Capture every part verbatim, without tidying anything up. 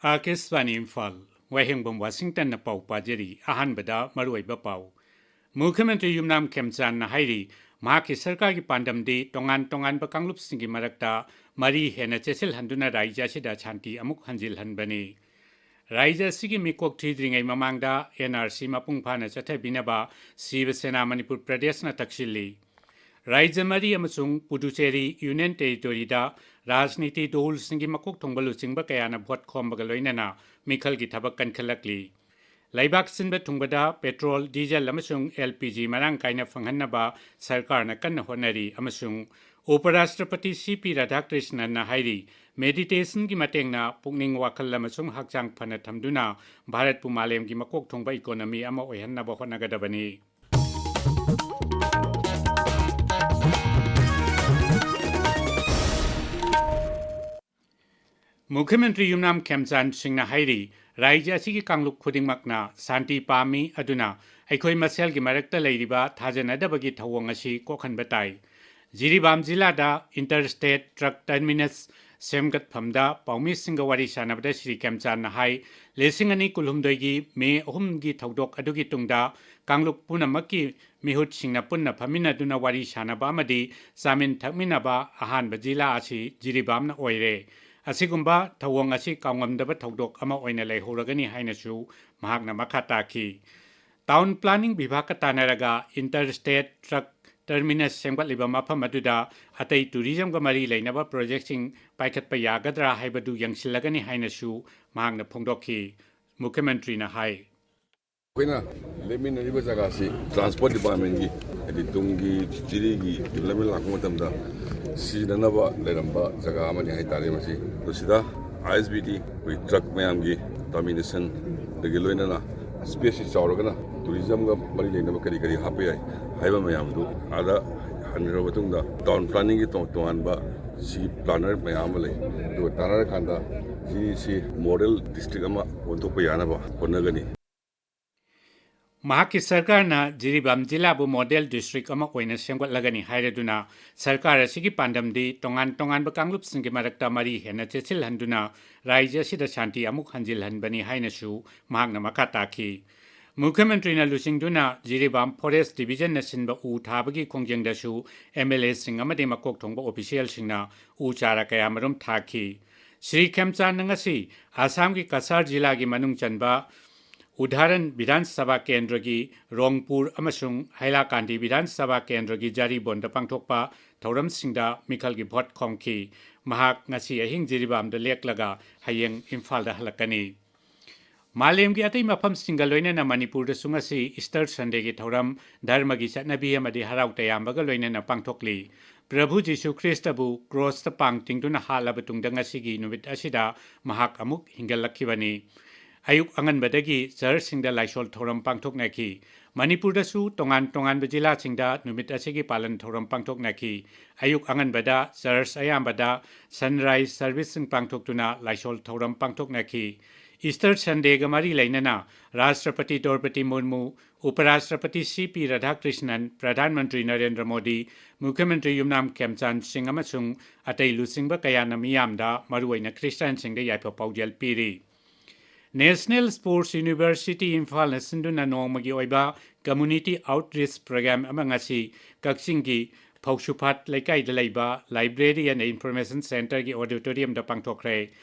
ꯑꯥꯀꯥꯁꯕꯥꯅꯤ ꯏꯝꯐꯥꯜ, ꯋꯥꯍꯦꯡꯕꯝ ꯋꯥꯁꯤꯡꯇꯟꯅ ꯄꯥꯎ ꯄꯥꯖꯔꯤ꯫ ꯑꯍꯥꯟꯕꯗ ꯃꯔꯨꯑꯣꯏꯕ ꯄꯥꯎ꯫ ꯃꯨꯈ꯭ꯌ ꯃꯟꯇ꯭ꯔꯤ ꯌꯨꯝꯅꯥꯝ ꯈꯦꯝꯆꯥꯟꯅ ꯍꯥꯏꯔꯤ, ꯃꯍꯥꯛꯀꯤ ꯁꯔꯀꯥꯔꯒꯤ ꯄꯥꯟꯗꯝꯗꯤ ꯇꯣꯉꯥꯟ ꯇꯣꯉꯥꯟꯕ ꯀꯥꯡꯂꯨꯞꯁꯤꯡꯒꯤ ꯃꯔꯛꯇ ꯃꯔꯤ ꯍꯦꯟꯅ ꯆꯦꯠꯁꯤꯜꯍꯟꯗꯨꯅ ꯔꯥꯖ꯭ꯌ ꯑꯁꯤꯗ ꯁꯥꯟꯇꯤ ꯑꯃꯨꯛ ꯍꯟꯖꯤꯜꯍꯟꯕꯅꯤ꯫ ꯔꯥꯖ꯭ꯌ ꯑꯁꯤꯒꯤ ꯃꯤꯀꯣꯛ ꯊꯤꯗ꯭ꯔꯤꯉꯩ ꯃꯃꯥꯡꯗ ꯑꯦꯟ ꯑꯥꯔ ꯁꯤ ꯃꯄꯨꯡ ꯐꯥꯅ ꯆꯠꯊꯕꯤꯅꯕ ꯁꯤꯕ ꯁꯦꯅꯥ ꯃꯅꯤꯄꯨꯔ ꯄ꯭ꯔꯗꯦꯁꯅ ꯇꯛꯁꯤꯜꯂꯤ꯫ ꯔꯥꯖ꯭ꯌ ꯃꯔꯤ ꯑꯃꯁꯨꯡ ꯄꯨꯗꯨꯆꯦꯔꯤ ꯌꯨꯅꯤꯌꯟ ꯇꯦꯔꯤꯇꯣꯔꯤꯗ ꯔꯥꯖꯅꯤꯇꯤ ꯗꯣꯜꯁꯤꯡꯒꯤ ꯃꯀꯣꯛ ꯊꯣꯡꯕ ꯂꯨꯆꯤꯡꯕ ꯀꯌꯥꯅ ꯚꯣꯠ ꯈꯣꯝꯕꯒ ꯂꯣꯏꯅꯅ ꯃꯤꯈꯜꯒꯤ ꯊꯕꯛ ꯀꯟꯈꯠꯂꯛꯂꯤ꯫ ꯂꯩꯕꯥꯛ ꯁꯤꯟꯕ ꯊꯨꯡꯕꯗ ꯄꯦꯇ꯭ꯔꯣꯜ, ꯗꯤꯖꯜ ꯑꯃꯁꯨꯡ ꯑꯦꯜ ꯄꯤ ꯖꯤ ꯃꯔꯥꯡ ꯀꯥꯏꯅ ꯐꯪꯍꯟꯅꯕ ꯁꯔꯀꯥꯔꯅ ꯀꯟꯅ ꯍꯣꯠꯅꯔꯤ ꯑꯃꯁꯨꯡ ꯎꯄ ꯔꯥꯁꯇ꯭ꯔꯄꯇꯤ ꯁꯤ ꯄꯤ ꯔꯥꯙꯥꯀ꯭ꯔꯤꯁꯅꯟꯅ ꯍꯥꯏꯔꯤ, ꯃꯦꯗꯤꯇꯦꯁꯟꯒꯤ ꯃꯇꯦꯡꯅ ꯄꯨꯛꯅꯤꯡ ꯋꯥꯈꯜ ꯑꯃꯁꯨꯡ ꯍꯛꯆꯥꯡ ꯐꯅ ꯊꯝꯗꯨꯅ ꯚꯥꯔꯠꯄꯨ ꯃꯥꯂꯦꯝꯒꯤ ꯃꯀꯣꯛ ꯊꯣꯡꯕ ꯏꯀꯣꯅꯣꯃꯤ ꯑꯃ ꯑꯣꯏꯍꯟꯅꯕ ꯍꯣꯠꯅꯒꯗꯕꯅꯤ꯫ ꯃꯨꯈ꯭ꯌ ꯃꯟꯇ꯭ꯔꯤ ꯌꯨꯝꯅꯥꯝ ꯈꯦꯝꯆꯥꯟ ꯁꯤꯡꯅ ꯍꯥꯏꯔꯤ, ꯔꯥꯖ꯭ꯌ ꯑꯁꯤꯒꯤ ꯀꯥꯡꯂꯨꯞ ꯈꯨꯗꯤꯡꯃꯛꯅ ꯁꯥꯟꯇꯤ ꯄꯥꯝꯃꯤ, ꯑꯗꯨꯅ ꯑꯩꯈꯣꯏ ꯃꯁꯦꯜꯒꯤ ꯃꯔꯛꯇ ꯂꯩꯔꯤꯕ ꯊꯥꯖꯅꯗꯕꯒꯤ ꯊꯧꯑꯣꯡ ꯑꯁꯤ ꯀꯣꯛꯍꯟꯕ ꯇꯥꯏ꯫ ꯖꯤꯔꯤꯕꯥꯝ ꯖꯤꯂꯥꯗ ꯏꯟꯇꯔ ꯁ꯭ꯇꯦꯠ ꯇ꯭ꯔꯛ ꯇꯔꯃꯤꯅꯁ ꯁꯦꯝꯒꯠꯐꯝꯗ ꯄꯥꯎꯃꯤꯁꯤꯡꯒ ꯋꯥꯔꯤ ꯁꯥꯟꯅꯕꯗ ꯁ꯭ꯔꯤ ꯈꯦꯝꯆꯥꯟꯅ ꯍꯥꯏ, ꯂꯤꯁꯤꯡ ꯑꯅꯤ ꯀꯨꯟꯍꯨꯝꯗꯣꯏꯒꯤ ꯃꯦ ꯑꯍꯨꯝꯒꯤ ꯊꯧꯗꯣꯛ ꯑꯗꯨꯒꯤ ꯇꯨꯡꯗ ꯀꯥꯡꯂꯨꯞ ꯄꯨꯝꯅꯃꯛꯀꯤ ꯃꯤꯍꯨꯠꯁꯤꯡꯅ ꯄꯨꯟꯅ ꯐꯝꯃꯤꯟꯅꯗꯨꯅ ꯋꯥꯔꯤ ꯁꯥꯟꯅꯕ ꯑꯃꯗꯤ ꯆꯥꯃꯤꯟ ꯊꯛꯃꯤꯟꯅꯕ ꯑꯍꯥꯟꯕ ꯖꯤꯂꯥ ꯑꯁꯤ ꯖꯤꯔꯤꯕꯥꯝꯅ ꯑꯣꯏꯔꯦ꯫ ꯑꯁꯤꯒꯨꯝꯕ ꯊꯧꯑꯣꯡ ꯑꯁꯤ ꯀꯥꯎꯉꯝꯗꯕ ꯊꯧꯗꯣꯛ ꯑꯃ ꯑꯣꯏꯅ ꯂꯩꯍꯧꯔꯒꯅꯤ ꯍꯥꯏꯅꯁꯨ ꯃꯍꯥꯛꯅ ꯃꯈꯥ ꯇꯥꯈꯤ꯫ ꯇꯥꯎꯟ ꯄ꯭ꯂꯥꯅꯤꯡ ꯚꯤꯚꯥꯒꯀ ꯇꯥꯟꯅꯔꯒ ꯏꯟꯇꯔ ꯁ꯭ꯇꯦꯠ ꯇ꯭ꯔꯛ ꯇꯔꯃꯤꯅꯁ ꯁꯦꯝꯒꯠꯂꯤꯕ ꯃꯐꯝ ꯑꯗꯨꯗ ꯑꯇꯩ ꯇꯨꯔꯤꯖꯝꯒ ꯃꯔꯤ ꯂꯩꯅꯕ ꯄ꯭ꯔꯣꯖꯦꯛꯁꯤꯡ ꯄꯥꯏꯈꯠꯄ ꯌꯥꯒꯗ꯭ꯔꯥ ꯍꯥꯏꯕꯗꯨ ꯌꯦꯡꯁꯤꯜꯂꯒꯅꯤ ꯍꯥꯏꯅꯁꯨ ꯃꯍꯥꯛꯅ ꯐꯣꯡꯗꯣꯛꯈꯤ꯫ ꯃꯨꯈ꯭ꯌ ꯃꯟꯇ꯭ꯔꯤꯅ ꯍꯥꯏ꯫ ꯑꯩꯈꯣꯏꯅ ꯂꯦꯞꯃꯤꯟꯅꯔꯤꯕ ꯖꯒꯥꯁꯤ ꯇ꯭ꯔꯥꯟꯁꯄꯣꯔꯠ ꯗꯤꯄꯥꯔꯠꯃꯦꯟꯒꯤ, ꯍꯥꯏꯗꯤ ꯇꯨꯡꯒꯤ ꯖꯤꯔꯤꯒꯤ ꯗꯤꯕ꯭ꯂꯞꯃꯦꯟ ꯂꯥꯛꯄ ꯃꯇꯝꯗ ꯁꯤꯖꯤꯟꯅꯅꯕ ꯂꯩꯔꯝꯕ ꯖꯒꯥ ꯑꯃꯅꯤ ꯍꯥꯏꯇꯥꯔꯦ ꯃꯁꯤ꯫ ꯑꯗꯣ ꯁꯤꯗ ꯑꯥꯏ ꯑꯦꯁ ꯕꯤ ꯇꯤ, ꯑꯩꯈꯣꯏ ꯇ꯭ꯔꯛ ꯃꯌꯥꯝꯒꯤ ꯇꯔꯃꯤꯅꯦꯁꯟ, ꯑꯗꯒꯤ ꯂꯣꯏꯅꯅ ꯁ꯭ꯄꯦꯁꯁꯤ ꯆꯥꯎꯔꯒꯅ ꯇꯨꯔꯤꯖꯝꯒ ꯃꯔꯤ ꯂꯩꯅꯕ ꯀꯔꯤ ꯀꯔꯤ ꯍꯥꯞꯄ ꯌꯥꯏ ꯍꯥꯏꯕ ꯃꯌꯥꯝꯗꯨ ꯑꯥꯗ ꯍꯟꯈ꯭ꯔꯕ ꯃꯇꯨꯡꯗ ꯇꯥꯎꯟ ꯄ꯭ꯂꯥꯅꯤꯡꯒꯤ ꯇꯣ-, ꯇꯣꯉꯥꯟꯕ ꯁꯤꯒꯤ ꯄ꯭ꯂꯥꯅꯔ ꯃꯌꯥꯝ ꯑꯃ ꯂꯩ꯫ ꯑꯗꯨꯒ ꯇꯥꯟꯅꯔꯀꯥꯟꯗ ꯁꯤꯁꯤ ꯃꯣꯗꯦꯜ ꯗꯤꯁꯇ꯭ꯔꯤꯛ ꯑꯃ ꯑꯣꯟꯊꯣꯛꯄ ꯌꯥꯅꯕ ꯍꯣꯠꯅꯒꯅꯤ꯫ ꯃꯍꯥꯛꯀꯤ ꯁꯔꯀꯥꯔꯅ ꯖꯤꯔꯤꯕꯥꯝ ꯖꯤꯂꯥꯕꯨ ꯃꯣꯗꯦꯜ ꯗꯤꯁꯇ꯭ꯔꯤꯛ ꯑꯃ ꯑꯣꯏꯅ ꯁꯦꯝꯒꯠꯂꯒꯅꯤ ꯍꯥꯏꯔꯗꯨꯅ, ꯁꯔꯀꯥꯔ ꯑꯁꯤꯒꯤ ꯄꯥꯟꯗꯝꯗꯤ ꯇꯣꯉꯥꯟ ꯇꯣꯉꯥꯟꯕ ꯀꯥꯡꯂꯨꯞꯁꯤꯡꯒꯤ ꯃꯔꯛꯇ ꯃꯔꯤ ꯍꯦꯟꯅ ꯆꯦꯠꯁꯤꯜꯍꯟꯗꯨꯅ ꯔꯥꯖ꯭ꯌ ꯑꯁꯤꯗ ꯁꯥꯟꯇꯤ ꯑꯃꯨꯛ ꯍꯟꯖꯤꯜꯍꯟꯕꯅꯤ ꯍꯥꯏꯅꯁꯨ ꯃꯍꯥꯛꯅ ꯃꯈꯥ ꯇꯥꯈꯤ꯫ ꯃꯨꯈ꯭ꯌ ꯃꯟꯇ꯭ꯔꯤꯅ ꯂꯨꯆꯤꯡꯗꯨꯅ ꯖꯤꯔꯤꯕꯥꯝ ꯐꯣꯔꯦꯁ ꯗꯤꯕꯤꯖꯟꯅ ꯁꯤꯟꯕ ꯎ ꯊꯥꯕꯒꯤ ꯈꯣꯡꯖꯪꯗꯁꯨ ꯑꯦꯝ ꯑꯦꯜ ꯑꯦꯁꯤꯡ ꯑꯃꯗꯤ ꯃꯀꯣꯛ ꯊꯣꯡꯕ ꯑꯣꯐꯤꯁꯤꯌꯦꯜꯁꯤꯡꯅ ꯎ ꯆꯥꯔꯥ ꯀꯌꯥꯃꯔꯨꯝ ꯊꯥꯈꯤ꯫ ꯁ꯭ꯔꯤ ꯈꯦꯝꯆꯥꯟꯅ ꯉꯁꯤ ꯑꯁꯥꯝꯒꯤ ꯀꯁꯥꯔ ꯖꯤꯂꯥꯒꯤ ꯃꯅꯨꯡ ꯆꯟꯕ ꯎꯗꯥꯍꯔꯟ ꯕꯤꯙꯥꯟ ꯁꯚꯥ ꯀꯦꯟꯗ꯭ꯔꯒꯤ ꯔꯣꯡꯄꯨꯔ ꯑꯃꯁꯨꯡ ꯍꯥꯏꯂꯥꯀꯥꯟꯗꯤ ꯕꯤꯙꯥꯟ ꯁꯚꯥ ꯀꯦꯟꯗ꯭ꯔꯒꯤ ꯖꯥꯔꯤꯕꯣꯟꯗ ꯄꯥꯡꯊꯣꯛꯄ ꯊꯧꯔꯝꯁꯤꯡꯗ ꯃꯤꯈꯜꯒꯤ ꯚꯣꯠ ꯈꯣꯝꯈꯤ꯫ ꯃꯍꯥꯛ ꯉꯁꯤ ꯑꯍꯤꯡ ꯖꯤꯔꯤꯕꯥꯝꯗ ꯂꯦꯛꯂꯒ ꯍꯌꯦꯡ ꯏꯝꯐꯥꯜꯗ ꯍꯜꯂꯛꯀꯅꯤ꯫ ꯃꯥꯂꯦꯝꯒꯤ ꯑꯇꯩ ꯃꯐꯝꯁꯤꯡꯒ ꯂꯣꯏꯅꯅ ꯃꯅꯤꯄꯨꯔꯗꯁꯨ ꯉꯁꯤ ꯏꯁꯇꯔ ꯁꯟꯗꯦꯒꯤ ꯊꯧꯔꯝ ꯙꯔꯃꯒꯤ ꯆꯠꯅꯕꯤ ꯑꯃꯗꯤ ꯍꯔꯥꯎ ꯇꯌꯥꯝꯕꯒ ꯂꯣꯏꯅꯅ ꯄꯥꯡꯊꯣꯛꯂꯤ꯫ ꯄ꯭ꯔꯚꯨ ꯖꯤꯁꯨ ꯈ꯭ꯔꯤꯁꯇꯕꯨ ꯀ꯭ꯔꯣꯁꯇ ꯄꯥꯡ ꯇꯤꯡꯗꯨꯅ ꯍꯥꯠꯂꯕ ꯇꯨꯡꯗ ꯉꯁꯤꯒꯤ ꯅꯨꯃꯤꯠ ꯑꯁꯤꯗ ꯃꯍꯥꯛ ꯑꯃꯨꯛ ꯍꯤꯡꯒꯠꯂꯛꯈꯤꯕꯅꯤ꯫ ꯑꯌꯨꯛ ꯑꯉꯟꯕꯗꯒꯤ ꯆꯔꯆꯁꯤꯡꯗ ꯂꯥꯏꯁꯣꯜ ꯊꯧꯔꯝ ꯄꯥꯡꯊꯣꯛꯅꯈꯤ꯫ ꯃꯅꯤꯄꯨꯔꯗꯁꯨ ꯇꯣꯉꯥꯟ ꯇꯣꯉꯥꯟꯕ ꯖꯤꯂꯥꯁꯤꯡꯗ ꯅꯨꯃꯤꯠ ꯑꯁꯤꯒꯤ ꯄꯥꯂꯟ ꯊꯧꯔꯝ ꯄꯥꯡꯊꯣꯛꯅꯈꯤ꯫ ꯑꯌꯨꯛ ꯑꯉꯟꯕꯗ ꯆꯔꯆ ꯑꯌꯥꯝꯕꯗ ꯁꯟꯔꯥꯏꯖ ꯁꯔꯚꯤꯁꯁꯤꯡ ꯄꯥꯡꯊꯣꯛꯇꯨꯅ ꯂꯥꯏꯁꯣꯜ ꯊꯧꯔꯝ ꯄꯥꯡꯊꯣꯛꯅꯈꯤ꯫ ꯏꯁꯇꯔ ꯁꯟꯗꯦꯒ ꯃꯔꯤ ꯂꯩꯅꯅ ꯔꯥꯁꯇ꯭ꯔꯄꯇꯤ ꯗ꯭ꯔꯧꯄꯗꯤ ꯃꯨꯔꯃꯨ, ꯎꯄꯔꯥꯁꯇ꯭ꯔꯄꯇꯤ ꯁꯤ ꯄꯤ ꯔꯥꯙꯥꯀ꯭ꯔꯤꯁꯅꯟ, ꯄ꯭ꯔꯙꯥꯟ ꯃꯟꯇ꯭ꯔꯤ ꯅꯔꯦꯟꯗ꯭ꯔ ꯃꯣꯗꯤ, ꯃꯨꯈ꯭ꯌ ꯃꯟꯇ꯭ꯔꯤ ꯌꯨꯝꯅꯥꯝ ꯈꯦꯝꯆꯥꯟ ꯁꯤꯡ ꯑꯃꯁꯨꯡ ꯑꯇꯩ ꯂꯨꯆꯤꯡꯕ ꯀꯌꯥꯅ ꯃꯤꯌꯥꯝꯗ, ꯃꯔꯨꯑꯣꯏꯅ ꯈ꯭ꯔꯤꯁꯇꯥꯟꯁꯤꯡꯗ ꯌꯥꯏꯐ ꯄꯥꯎꯖꯦꯜ ꯄꯤꯔꯤ꯫ ꯅꯦꯁꯅꯦꯜ ꯁ꯭ꯄꯣꯔꯠꯁ ꯌꯨꯅꯤꯚꯔꯁꯤꯇꯤ ꯏꯝꯐꯥꯜꯅ ꯁꯤꯟꯗꯨꯅ ꯅꯣꯡꯃꯒꯤ ꯑꯣꯏꯕ ꯀꯝꯃ꯭ꯌꯨꯅꯤꯇꯤ ꯑꯥꯎꯠꯔꯤꯆ ꯄ꯭ꯔꯣꯒ꯭ꯔꯥꯝ ꯑꯃ ꯉꯁꯤ ꯀꯛꯆꯤꯡꯒꯤ ꯐꯧꯁꯨꯐꯥꯠ ꯂꯩꯀꯥꯏꯗ ꯂꯩꯕ ꯂꯥꯏꯕ꯭ꯔꯦꯔꯤ ꯑꯦꯟ ꯏꯟꯐꯣꯔꯃꯦꯁꯟ ꯁꯦꯟꯇꯔꯒꯤ ꯑꯣꯗꯤꯇꯣꯔꯤꯌꯝꯗ ꯄꯥꯡꯊꯣꯛꯈ꯭ꯔꯦ꯫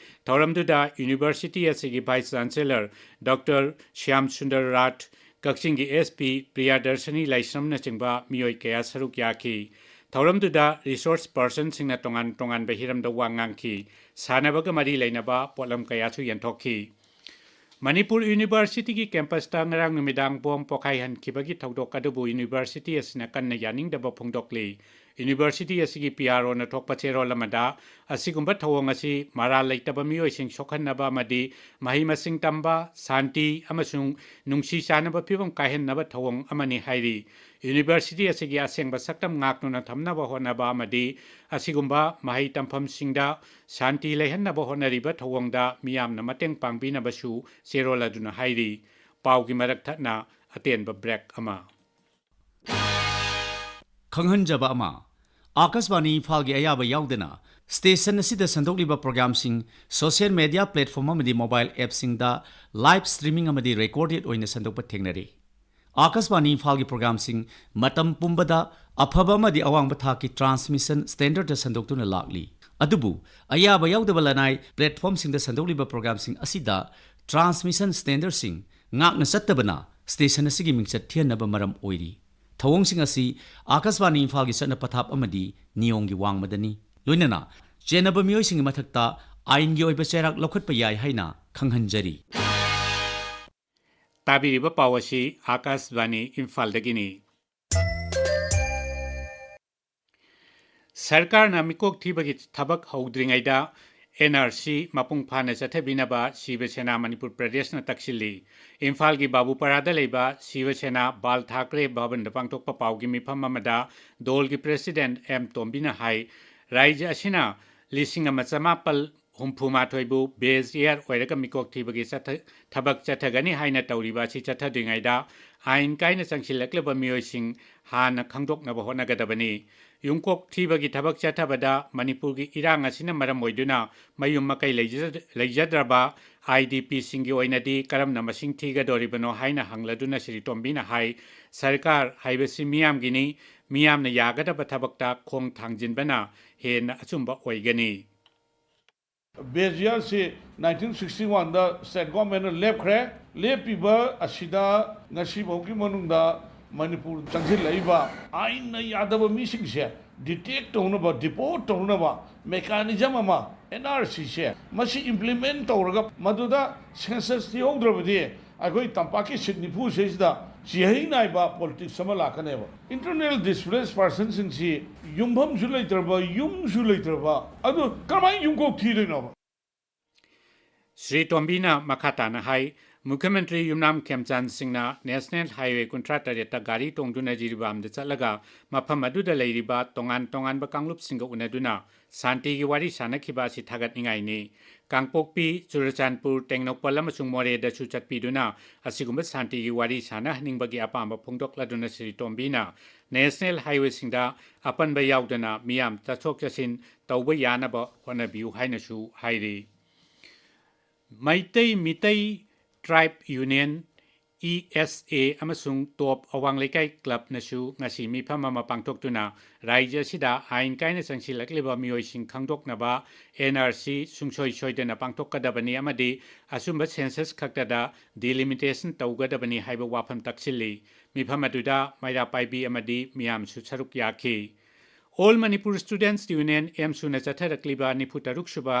ꯊꯧꯔꯝꯗꯨꯗ ꯌꯨꯅꯤꯚꯔꯁꯤꯇꯤ ꯑꯁꯤꯒꯤ vice chancellor doctor Shyam Sundar Rath, ꯀꯛꯆꯤꯡꯒꯤ ꯑꯦꯁ ꯄꯤ ꯄ꯭ꯔꯤꯌꯥꯗꯔꯁꯅꯤ ꯂꯥꯏꯁ꯭ꯔꯝꯅꯆꯤꯡꯕ ꯃꯤꯑꯣꯏ ꯀꯌꯥ ꯁꯔꯨꯛ ꯌꯥꯈꯤ꯫ ꯊꯧꯔꯝꯗꯨꯗ ꯔꯤꯁꯣꯔꯁ ꯄꯔꯁꯟꯁꯤꯡꯅ ꯇꯣꯉꯥꯟ ꯇꯣꯉꯥꯟꯕ ꯍꯤꯔꯝꯗ ꯋꯥ ꯉꯥꯡꯈꯤ꯫ ꯁꯥꯟꯅꯕꯒ ꯃꯔꯤ ꯂꯩꯅꯕ ꯄꯣꯠꯂꯝ ꯀꯌꯥꯁꯨ ꯌꯦꯟꯊꯣꯛꯈꯤ꯫ ꯃꯅꯤꯄꯨꯔ ꯌꯨꯅꯤꯚꯔꯁꯤꯇꯤꯒꯤ ꯀꯦꯝꯄꯁꯇ ꯉꯔꯥꯡ ꯅꯨꯃꯤꯗꯥꯡ ꯕꯣꯝ ꯄꯣꯈꯥꯏꯍꯟꯈꯤꯕꯒꯤ ꯊꯧꯗꯣꯛ ꯑꯗꯨꯕꯨ ꯌꯨꯅꯤꯚꯔꯁꯤꯇꯤ ꯑꯁꯤꯅ ꯀꯟꯅ ꯌꯥꯅꯤꯡꯗꯕ ꯐꯣꯡꯗꯣꯛꯂꯤ꯫ ꯌꯨꯅꯤꯚꯔꯁꯤꯇꯤ ꯑꯁꯤꯒꯤ ꯄꯤ ꯑꯥꯔ ꯑꯣꯅ ꯊꯣꯛꯄ ꯆꯦꯔꯣꯜ ꯑꯃꯗ, ꯑꯁꯤꯒꯨꯝꯕ ꯊꯧꯑꯣꯡ ꯑꯁꯤ ꯃꯔꯥꯜ ꯂꯩꯇꯕ ꯃꯤꯑꯣꯏꯁꯤꯡ ꯁꯣꯛꯍꯟꯅꯕ ꯑꯃꯗꯤ ꯃꯍꯩ ꯃꯁꯤꯡ ꯇꯝꯕ, ꯁꯥꯟꯇꯤ ꯑꯃꯁꯨꯡ ꯅꯨꯡꯁꯤ ꯆꯥꯟꯅꯕ ꯐꯤꯕꯝ ꯀꯥꯏꯍꯟꯅꯕ ꯊꯧꯑꯣꯡ ꯑꯃꯅꯤ ꯍꯥꯏꯔꯤ꯫ ꯌꯨꯅꯤꯚꯔꯁꯤꯇꯤ ꯑꯁꯤꯒꯤ ꯑꯁꯦꯡꯕ ꯁꯛꯇꯝ ꯉꯥꯛꯇꯨꯅ ꯊꯝꯅꯕ ꯍꯣꯠꯅꯕ ꯑꯃꯗꯤ ꯑꯁꯤꯒꯨꯝꯕ ꯃꯍꯩ ꯇꯝꯐꯝꯁꯤꯡꯗ ꯁꯥꯟꯇꯤ ꯂꯩꯍꯟꯅꯕ ꯍꯣꯠꯅꯔꯤꯕ ꯊꯧꯑꯣꯡꯗ ꯃꯤꯌꯥꯝꯅ ꯃꯇꯦꯡ ꯄꯥꯡꯕꯤꯅꯕꯁꯨ ꯆꯦꯔꯣꯜ ꯑꯗꯨꯅ ꯍꯥꯏꯔꯤ꯫ ꯄꯥꯎꯒꯤ ꯃꯔꯛ ꯊꯠꯅ ꯑꯇꯦꯟꯕ ꯕ꯭ꯔꯦꯛ ꯑꯃ꯫ ꯈꯪꯍꯟꯖꯕ ꯑꯃ, ꯑꯥꯀꯥꯁꯕꯥꯅꯤ ꯏꯝꯐꯥꯜꯒꯤ ꯑꯌꯥꯕ ꯌꯥꯎꯗꯅ ꯁ꯭ꯇꯦꯁꯟ ꯑꯁꯤꯗ ꯁꯟꯗꯣꯛꯂꯤꯕ ꯄ꯭ꯔꯣꯒ꯭ꯔꯥꯝꯁꯤꯡ ꯁꯣꯁꯤꯌꯦꯜ ꯃꯦꯗꯤꯌꯥ ꯄ꯭ꯂꯦꯠꯐꯣꯔꯝ ꯑꯃꯗꯤ ꯃꯣꯕꯥꯏꯜ ꯑꯦꯞꯁꯤꯡꯗ ꯂꯥꯏꯚ ꯁ꯭ꯇ꯭ꯔꯤꯃꯤꯡ ꯑꯃꯗꯤ ꯔꯦꯀꯣꯔꯗꯦꯗ ꯑꯣꯏꯅ ꯁꯟꯗꯣꯛꯄ ꯊꯦꯡꯅꯔꯤ꯫ ꯑꯥꯀꯥꯁꯕꯥꯅꯤ ꯏꯝꯐꯥꯜꯒꯤ ꯄ꯭ꯔꯣꯒ꯭ꯔꯥꯝꯁꯤꯡ ꯃꯇꯝ ꯄꯨꯝꯕꯗ ꯑꯐꯕ ꯑꯃꯗꯤ ꯑꯋꯥꯡꯕ ꯊꯥꯛꯀꯤ ꯇ꯭ꯔꯥꯟꯁꯃꯤꯁꯟ ꯁ꯭ꯇꯦꯟꯗꯔꯗ ꯁꯟꯗꯣꯛꯇꯨꯅ ꯂꯥꯛꯂꯤ꯫ ꯑꯗꯨꯕꯨ ꯑꯌꯥꯕ ꯌꯥꯎꯗꯕ ꯂꯅꯥꯏ ꯄ꯭ꯂꯦꯠꯐꯣꯔꯝꯁꯤꯡꯗ ꯁꯟꯗꯣꯛꯂꯤꯕ ꯄ꯭ꯔꯣꯒ꯭ꯔꯥꯝꯁꯤꯡ ꯑꯁꯤꯗ ꯇ꯭ꯔꯥꯟꯁꯃꯤꯁꯟ ꯁ꯭ꯇꯦꯟꯗꯔꯗꯁꯤꯡ ꯉꯥꯛꯅ ꯆꯠꯇꯕꯅ ꯁ꯭ꯇꯦꯁꯟ ꯑꯁꯤꯒꯤ ꯃꯤꯡꯆꯠ ꯊꯤꯍꯟꯅꯕ ꯃꯔꯝ ꯑꯣꯏꯔꯤ꯫ ꯊꯧꯑꯣꯡꯁꯤꯡ ꯑꯁꯤ ꯑꯥꯀꯥꯁꯕꯥꯅꯤ ꯏꯝꯐꯥꯜꯒꯤ ꯆꯠꯅ ꯄꯊꯥꯞ ꯑꯃꯗꯤ ꯅꯤꯌꯣꯝꯒꯤ ꯋꯥꯡꯃꯗꯅꯤ꯫ ꯂꯣꯏꯅꯅ ꯆꯦꯟꯅꯕ ꯃꯤꯑꯣꯏꯁꯤꯡꯒꯤ ꯃꯊꯛꯇ ꯑꯥꯏꯟꯒꯤ ꯑꯣꯏꯕ ꯆꯩꯔꯥꯛ ꯂꯧꯈꯠꯄ ꯌꯥꯏ ꯍꯥꯏꯅ ꯈꯪꯍꯟꯖꯔꯤ꯫ ꯇꯥꯕꯤꯔꯤꯕ ꯄꯥꯎ ꯑꯁꯤ ꯑꯥꯀꯥꯁꯕꯥꯅꯤ ꯏꯝꯐꯥꯜꯗꯒꯤꯅꯤ꯫ ꯁꯔꯀꯥꯔꯅ ꯃꯤꯀꯣꯛ ꯊꯤꯕꯒꯤ ꯊꯕꯛ ꯍꯧꯗ꯭ꯔꯤꯉꯩꯗ ꯑꯦꯟ ꯑꯥꯔ ꯁꯤ ꯃꯄꯨꯡ ꯐꯥꯅ ꯆꯠꯊꯕꯤꯅꯕ ꯁꯤꯕ ꯁꯦꯅꯥ ꯃꯅꯤꯄꯨꯔ ꯄ꯭ꯔꯗꯦꯁꯅ ꯇꯛꯁꯤꯜꯂꯤ꯫ ꯏꯝꯐꯥꯜꯒꯤ ꯕꯥꯕꯨꯄꯥꯔꯥꯗ ꯂꯩꯕ ꯁꯤꯕ ꯁꯦꯅꯥ ꯕꯥꯜ ꯊꯥꯀ꯭ꯔꯦ ꯚꯕꯟꯗ ꯄꯥꯡꯊꯣꯛꯄ ꯄꯥꯎꯒꯤ ꯃꯤꯐꯝ ꯑꯃꯗ ꯗꯣꯜꯒꯤ ꯄ꯭ꯔꯦꯁꯤꯗꯦꯟꯠ ꯑꯦꯝ ꯇꯣꯝꯕꯤꯅ ꯍꯥꯏ, ꯔꯥꯏꯖ꯭ꯌ ꯑꯁꯤꯅ ꯂꯤꯁꯤꯡ ꯑꯃ ꯆꯃꯥꯄꯜ ꯍꯨꯝꯐꯨ ꯃꯥꯊꯣꯏꯕꯨ ꯕꯦꯖ ꯏꯌꯥꯔ ꯑꯣꯏꯔꯒ ꯃꯤꯀꯣꯛ ꯊꯤꯕꯒꯤ ꯆꯠꯊ-, ꯊꯕꯛ ꯆꯠꯊꯒꯅꯤ ꯍꯥꯏꯅ ꯇꯧꯔꯤꯕ ꯑꯁꯤ ꯆꯠꯊꯗ꯭ꯔꯤꯉꯩꯗ ꯑꯥꯏꯟ ꯀꯥꯏꯅ ꯆꯪꯁꯤꯜꯂꯛꯂꯕ ꯃꯤꯑꯣꯏꯁꯤꯡ ꯍꯥꯟꯅ ꯈꯪꯗꯣꯛꯅꯕ ꯍꯣꯠꯅꯒꯗꯕꯅꯤ꯫ ꯌꯨꯝꯀꯣꯛ ꯊꯤꯕꯒꯤ ꯊꯕꯛ ꯆꯠꯊꯕꯗ ꯃꯅꯤꯄꯨꯔꯒꯤ ꯏꯔꯥꯡ ꯑꯁꯤꯅ ꯃꯔꯝ ꯑꯣꯏꯗꯨꯅ ꯃꯌꯨꯝ ꯃꯀꯩ ꯂꯩꯖ-, ꯂꯩꯖꯗ꯭ꯔꯕ ꯑꯥꯏ ꯗꯤ ꯄꯤꯁꯤꯡꯒꯤ ꯑꯣꯏꯅꯗꯤ ꯀꯔꯝꯅ ꯃꯁꯤꯡ ꯊꯤꯒꯗꯧꯔꯤꯕꯅꯣ ꯍꯥꯏꯅ ꯍꯪꯂꯗꯨꯅ ꯁ꯭ꯔꯤ ꯇꯣꯝꯕꯤꯅ ꯍꯥꯏ, ꯁꯔꯀꯥꯔ ꯍꯥꯏꯕꯁꯤ ꯃꯤꯌꯥꯝꯒꯤꯅꯤ, ꯃꯤꯌꯥꯝꯅ ꯌꯥꯒꯗꯕ ꯊꯕꯛꯇ ꯈꯣꯡ ꯊꯥꯡꯖꯤꯟꯕꯅ ꯍꯦꯟꯅ ꯑꯆꯨꯝꯕ ꯑꯣꯏꯒꯅꯤ꯫ ꯕꯦꯖ ꯏꯌꯥꯔꯁꯤ ꯅꯥꯏꯟꯇꯤꯟ ꯁꯤꯛꯁꯇꯤ ꯋꯥꯟꯗ ꯁ꯭ꯇꯦꯠ ꯒꯣꯔꯃꯦꯟꯅ ꯂꯦꯞꯈ꯭ꯔꯦ꯫ ꯂꯦꯞꯄꯤꯕ ꯑꯁꯤꯗ ꯉꯁꯤꯐꯥꯎꯒꯤ ꯃꯅꯨꯡꯗ ꯃꯅꯤꯄꯨꯔ ꯆꯪꯁꯤꯜꯂꯛꯏꯕ ꯑꯥꯏꯟꯅ ꯌꯥꯗꯕ ꯃꯤꯁꯤꯡꯁꯦ ꯗꯤꯇꯦꯛ ꯇꯧꯅꯕ, ꯗꯤꯄꯣꯔꯠ ꯇꯧꯅꯕ ꯃꯦꯀꯥꯅꯤꯖꯝ ꯑꯃ, ꯑꯦꯟ ꯑꯥꯔ ꯁꯤꯁꯦ, ꯃꯁꯤ ꯏꯝꯄ꯭ꯂꯤꯃꯦꯟ ꯇꯧꯔꯒ ꯃꯗꯨꯗ ꯁꯦꯟꯁꯁ ꯊꯤꯍꯧꯗ꯭ꯔꯕꯗꯤ ꯑꯩꯈꯣꯏ ꯇꯝꯄꯥꯛꯀꯤ ꯁꯤꯠ ꯅꯤꯐꯨ ꯁꯤꯗꯩꯁꯤꯗ ꯆꯤꯍꯩ ꯅꯥꯏꯕ ꯄꯣꯂꯤꯇꯤꯛꯁ ꯑꯃ ꯂꯥꯛꯀꯅꯦꯕ꯫ ꯏꯟꯇꯔꯅꯦꯜ ꯗꯤꯁꯄ꯭ꯂꯦꯁ ꯄꯥꯔꯁꯟꯁꯤꯡꯁꯤ ꯌꯨꯝꯐꯝꯁꯨ ꯂꯩꯇ꯭ꯔꯕ, ꯌꯨꯝꯁꯨ ꯂꯩꯇ꯭ꯔꯕ, ꯑꯗꯨ ꯀꯔꯝꯍꯥꯏꯅ ꯌꯨꯝꯀꯣꯛ ꯊꯤꯗꯣꯏꯅꯣꯕ? ꯁ꯭ꯔꯤ ꯇꯣꯝꯕꯤꯅ ꯃꯈꯥ ꯇꯥꯅ ꯍꯥꯏ, ꯃꯨꯈ꯭ꯌ ꯃꯟꯇ꯭ꯔꯤ ꯌꯨꯝꯅꯥꯝ ꯈꯦꯝꯆꯥꯟ ꯁꯤꯡꯅ ꯅꯦꯁꯅꯦꯜ ꯍꯥꯏꯋꯦ ꯀꯨꯟꯊ꯭ꯔꯥ ꯇꯔꯦꯠꯇ ꯒꯥꯔꯤ ꯇꯣꯡꯗꯨꯅ ꯖꯤꯔꯤꯕꯥꯝꯗ ꯆꯠꯂꯒ ꯃꯐꯝ ꯑꯗꯨꯗ ꯂꯩꯔꯤꯕ ꯇꯣꯉꯥꯟ ꯇꯣꯉꯥꯟꯕ ꯀꯥꯡꯂꯨꯞꯁꯤꯡꯒ ꯎꯅꯗꯨꯅ ꯁꯥꯟꯇꯤꯒꯤ ꯋꯥꯔꯤ ꯁꯥꯟꯅꯈꯤꯕ ꯑꯁꯤ ꯊꯥꯒꯠꯅꯤꯡꯉꯥꯏꯅꯤ꯫ ꯀꯥꯡꯄꯣꯛꯄꯤ, ꯆꯨꯔꯆꯥꯟꯄꯨꯔ, ꯇꯦꯡꯅꯧꯄꯜ ꯑꯃꯁꯨꯡ ꯃꯣꯔꯦꯗꯁꯨ ꯆꯠꯄꯤꯗꯨꯅ ꯑꯁꯤꯒꯨꯝꯕ ꯁꯥꯟꯇꯤꯒꯤ ꯋꯥꯔꯤ ꯁꯥꯟꯅꯍꯟꯅꯤꯡꯕꯒꯤ ꯑꯄꯥꯝꯕ ꯐꯣꯡꯗꯣꯛꯂꯗꯨꯅ ꯁ꯭ꯔꯤ ꯇꯣꯝꯕꯤꯅ ꯅꯦꯁꯅꯦꯜ ꯍꯥꯏꯋꯦꯁꯤꯡꯗ ꯑꯄꯟꯕ ꯌꯥꯎꯗꯅ ꯃꯤꯌꯥꯝ ꯆꯠꯊꯣꯛ ꯆꯠꯁꯤꯟ ꯇꯧꯕ ꯌꯥꯅꯕ ꯍꯣꯠꯅꯕꯤꯌꯨ ꯍꯥꯏꯅꯁꯨ ꯍꯥꯏꯔꯤ꯫ ꯃꯩꯇꯩ ꯃꯤꯇꯩ ꯇ꯭ꯔꯥꯏꯕ ꯌꯨꯅꯤꯌꯟ, ꯏ ꯑꯦꯁ ꯑꯦ, ꯑꯃꯁꯨꯡ ꯇꯣꯞ ꯑꯋꯥꯡ ꯂꯩꯀꯥꯏ ꯀ꯭ꯂꯕꯅꯁꯨ ꯉꯁꯤ ꯃꯤꯐꯝ ꯑꯃ ꯄꯥꯡꯊꯣꯛꯇꯨꯅ ꯔꯥꯖ꯭ꯌ ꯑꯁꯤꯗ ꯑꯥꯏꯟ ꯀꯥꯏꯅ ꯆꯪꯁꯤꯜꯂꯛꯂꯤꯕ ꯃꯤꯑꯣꯏꯁꯤꯡ ꯈꯪꯗꯣꯛꯅꯕ ꯑꯦꯟ ꯑꯥꯔ ꯁꯤ ꯁꯨꯡꯁꯣꯏ ꯁꯣꯏꯗꯅ ꯄꯥꯡꯊꯣꯛꯀꯗꯕꯅꯤ ꯑꯃꯗꯤ ꯑꯆꯨꯝꯕ ꯁꯦꯟꯁꯁ ꯈꯛꯇꯗ ꯗꯤꯂꯤꯃꯤꯇꯦꯁꯟ ꯇꯧꯒꯗꯕꯅꯤ ꯍꯥꯏꯕ ꯋꯥꯐꯝ ꯇꯛꯁꯤꯜꯂꯤ꯫ ꯃꯤꯐꯝ ꯑꯗꯨꯗ ꯃꯩꯔꯥ ꯄꯥꯏꯕꯤ ꯑꯃꯗꯤ ꯃꯤꯌꯥꯝꯁꯨ ꯁꯔꯨꯛ ꯌꯥꯈꯤ꯫ ꯑꯣꯜ ꯃꯅꯤꯄꯨꯔ ꯁ꯭ꯇꯨꯗꯦꯟꯠꯁ ꯌꯨꯅꯤꯌꯟ, ꯑꯦꯝꯁꯨꯅ ꯆꯠꯊꯔꯛꯂꯤꯕ ꯅꯤꯐꯨ ꯇꯔꯨꯛ ꯁꯨꯕ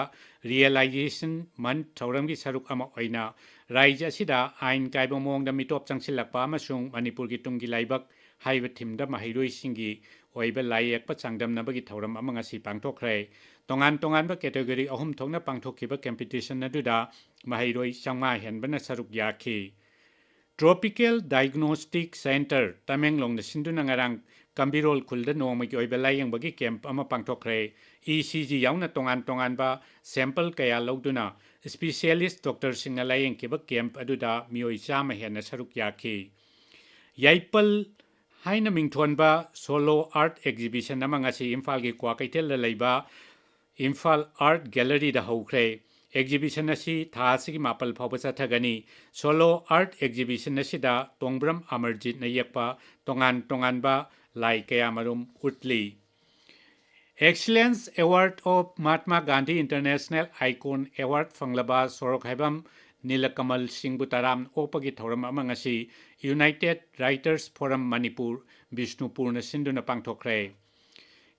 ꯔꯤꯌꯦꯂꯥꯏꯖꯦꯁꯟ ꯃꯟꯊ ꯊꯧꯔꯝꯒꯤ ꯁꯔꯨꯛ ꯑꯃ ꯑꯣꯏꯅ ꯔꯥꯖ꯭ꯌ ꯑꯁꯤꯗ ꯑꯥꯏꯟ ꯀꯥꯏꯕ ꯃꯑꯣꯡꯗ ꯃꯤꯇꯣꯞ ꯆꯪꯁꯤꯜꯂꯛꯄ ꯑꯃꯁꯨꯡ ꯃꯅꯤꯄꯨꯔꯒꯤ ꯇꯨꯡꯒꯤ ꯂꯥꯏꯕꯛ ꯍꯥꯏꯕ ꯊꯤꯝꯗ ꯃꯍꯩꯔꯣꯏꯁꯤꯡꯒꯤ ꯑꯣꯏꯕ ꯂꯥꯏ ꯌꯦꯛꯄ ꯆꯥꯡꯗꯝꯅꯕꯒꯤ ꯊꯧꯔꯝ ꯑꯃ ꯉꯁꯤ ꯄꯥꯡꯊꯣꯛꯈ꯭ꯔꯦ꯫ ꯇꯣꯉꯥꯟ ꯇꯣꯉꯥꯟꯕ ꯀꯦꯇꯦꯒꯣꯔꯤ ꯑꯍꯨꯝ ꯊꯣꯛꯅ ꯄꯥꯡꯊꯣꯛꯈꯤꯕ ꯀꯝꯄꯤꯇꯤꯁꯟ ꯑꯗꯨꯗ ꯃꯍꯩꯔꯣꯏ ꯆꯥꯝꯃꯉꯥ ꯍꯦꯟꯕꯅ ꯁꯔꯨꯛ ꯌꯥꯈꯤ꯫ ꯇ꯭ꯔꯣꯄꯤꯀꯦꯜ ꯗꯥꯏꯒꯅꯣꯁꯇꯤꯛ ꯁꯦꯟꯇꯔ, ꯇꯃꯦꯡꯂꯣꯡꯅ ꯁꯤꯟꯗꯨꯅ ꯉꯔꯥꯡ ꯀꯝꯕꯤꯔꯣꯜ ꯈꯨꯜꯗ ꯅꯣꯡꯃꯒꯤ ꯑꯣꯏꯕ ꯂꯥꯌꯦꯡꯕꯒꯤ ꯀꯦꯝꯞ ꯑꯃ ꯄꯥꯡꯊꯣꯛꯈ꯭ꯔꯦ꯫ ꯏ ꯁꯤ ꯖꯤ ꯌꯥꯎꯅ ꯇꯣꯉꯥꯟ ꯇꯣꯉꯥꯟꯕ ꯁꯦꯝꯄꯜ ꯀꯌꯥ ꯂꯧꯗꯨꯅ ꯏꯁꯄꯤꯁꯤꯌꯦꯂꯤꯁ ꯗꯣꯛꯇꯔꯁꯤꯡꯅ ꯂꯥꯌꯦꯡꯈꯤꯕ ꯀꯦꯝꯞ ꯑꯗꯨꯗ ꯃꯤꯑꯣꯏ ꯆꯥꯝꯃ ꯍꯦꯟꯅ ꯁꯔꯨꯛ ꯌꯥꯈꯤ꯫ ꯌꯥꯏꯄꯜ ꯍꯥꯏꯅ ꯃꯤꯡꯊꯣꯟꯕ ꯁꯣꯂꯣ ꯑꯥꯔꯠ ꯑꯦꯛꯖꯤꯕꯤꯁꯟ ꯑꯃ ꯉꯁꯤ ꯏꯝꯐꯥꯜꯒꯤ ꯀ꯭ꯋꯥꯀꯩꯊꯦꯜꯗ ꯂꯩꯕ ꯏꯝꯐꯥꯜ ꯑꯥꯔꯠ ꯒꯦꯂꯔꯤꯗ ꯍꯧꯈ꯭ꯔꯦ꯫ ꯑꯦꯛꯖꯤꯕꯤꯁꯟ ꯑꯁꯤ ꯊꯥ ꯑꯁꯤꯒꯤ ꯃꯥꯄꯜ ꯐꯥꯎꯕ ꯆꯠꯊꯒꯅꯤ꯫ ꯁꯣꯂꯣ ꯑꯥꯔꯠ ꯑꯦꯛꯖꯤꯕꯤꯁꯟ ꯑꯁꯤꯗ ꯇꯣꯡꯕ꯭ꯔꯝ ꯑꯃꯔꯖꯤꯠꯅ ꯌꯦꯛꯄ ꯇꯣꯉꯥꯟ ꯇꯣꯉꯥꯟꯕ ꯂꯥꯏ ꯀꯌꯥꯃꯔꯨꯝ ꯎꯠꯂꯤ꯫ Excellence Award of Mahatma Gandhi International Icon Award ꯐꯪꯂꯕ ꯁꯣꯔꯣꯛ ꯍꯥꯏꯕꯝ ꯅꯤꯂꯀꯃꯜ ꯁꯤꯡꯕꯨ ꯇꯔꯥꯝꯅ ꯑꯣꯛꯄꯒꯤ ꯊꯧꯔꯝ ꯑꯃ ꯉꯁꯤ United Writers Forum ꯃꯅꯤꯄꯨꯔ, ꯕꯤꯁꯅꯨꯄꯨꯔꯅ ꯁꯤꯟꯗꯨꯅ ꯄꯥꯡꯊꯣꯛꯈ꯭ꯔꯦ꯫